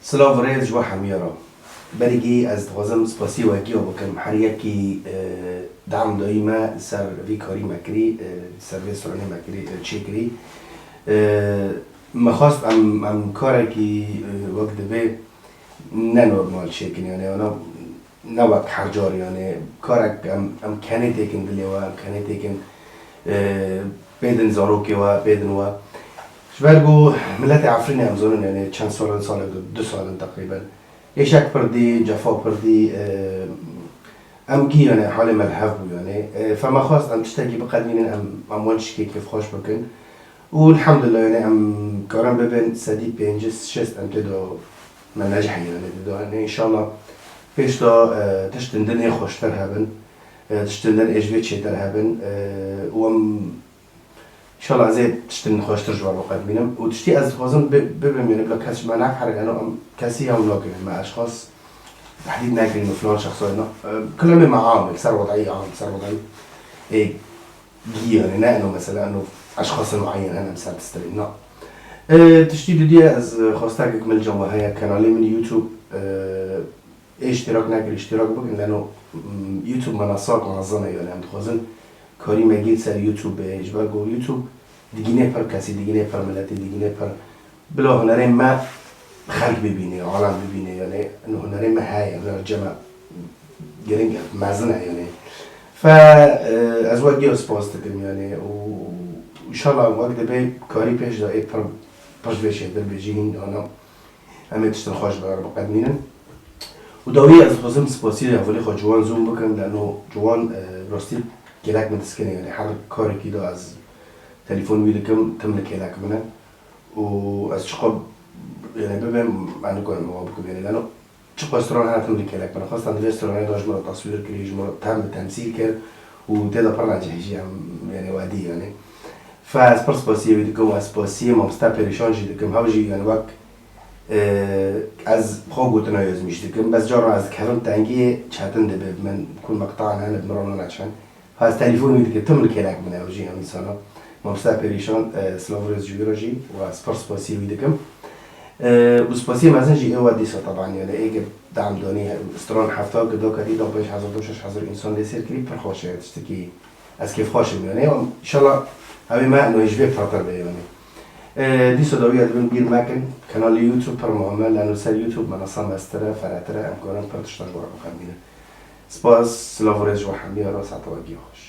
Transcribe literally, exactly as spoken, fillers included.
Silav û rêz ji we hemiya re. Berî gî ez dixwazim spasî we giya bikim. Her yekî, e, dam dayî me li ser vî karî me kirî, e, li ser vê stranê me kirî, e, çêkirî. E, me xwest em, em karekî, e, wek divê ne normal çêkin, yani, yani, ne wek her car, yani, karek em, em kenê têkin dilê we, em kenê têkin, e, pêdin zarokê we, pêdin we. Ji ber ku miletê Efrînê em zanin, yani, çend sal in, salek du, du sal in teqrîben. Êşek pir dî, cefa pir dî, e, em gî, yani, halê me li hev bû, yani. E, fe me xwest em tiştekî biqedînin, em, em wan tiştekî kêfxweş bikin. Û elhamdulillah, yani, em karin bibin sedî pêncî şêst em tê de me necihî, yani, tê de, yani, înşallah pêş de, e, tiştin din ê xweştir hebin, e, tiştin din ê ji vê çêtir hebin, e, û em, înşallah ez ê tiştin xweştir ji wan biqedimînim. Û tiştî ez dixwazim bi-, bibim, yani, bila kes ji me nehere, yani, em kesî hewl nakin, me eşxas tehdîd nekirin û filan şexsa, yani, e, kilamê me am e, ser wedayî am, ser wedayî ê gî, yani, ne eno mesela eno eşxasên muayyen hene em ser distirên, na. E, tiştî didî ye, ez, e, xwestekek min li cem we heye, kanalê min YouTube, e, ê îştîrak nekir, îştîrak bikin, leno, mm, YouTube menasak mezin e, yani, em dixwazin karî me gî ser YouTube bê, ji ber ku YouTube digînê pir kesî, digînê pir miletî, digînê pir bila hunerên me xelk bibîne, alem bibîne, yani, hunerê me heye, huner cem e, giring e, mezin e, yani. Fe, e, ez we giya spas dikim, yani, û înşallah wek dibe karî pêş de ê pir, pir ji vê çêtir bê jî hîn, ana, em ê tiştin xweş bi biqedimînin. Û dawî ez dixwazim spasî hevalê xwe Ciwan Zûm bikim, leno Ciwan, e, rastî kêlek min diskine, yani, her karekî de ez telefon wî dikim, tim li kêlek min e. Û ez çiqo, yani, bibêm, em nikarin wan bikim, yani, leno çiqo stran hene tim li kêlek min. Xwestan divê stranê de ji min re taswîr kirî, ji min re tem bi temsîl kir û tê de pir necih jî em, yani, we dî, yani. Fe ez pir spasiyê wî dikim û ez spasiyê mamoste Pêrîşan jî dikim. Hew jî, yani, wek, e, ez xwe gotina yozmîş dikim. Bes caran ez dikevim tengiyê çetin dibe min ku meqtan hene bi min re naçin. Ha, ez telefon wî dikim, tim li kêlek min e, ew jî em însana. Mamoste Perîşan, e, silav û rêz ji wî re jî, û ez pir spasiyê wî dikim. E, û spasiyê mezin jî ê we dîsa teban, yani, ê ke dam danî, stran hefta ke do ketî, do pênc hezar, do şeş hezar însan lê sêr kirî, pir xweş e, tiştekî ez kêfxweş im, yani, û înşallah ew ê me nû ji vê pirtir be, yani. E, dîsa dawiya dibin bîr mekin, kanalê YouTube pir muhim e, leno ser YouTube menasa mestir e, feretir e, em karin pir tişta ji we re biqedimînin. Spas, silav û rêz ji we hemiya re, saeta we giya xweş.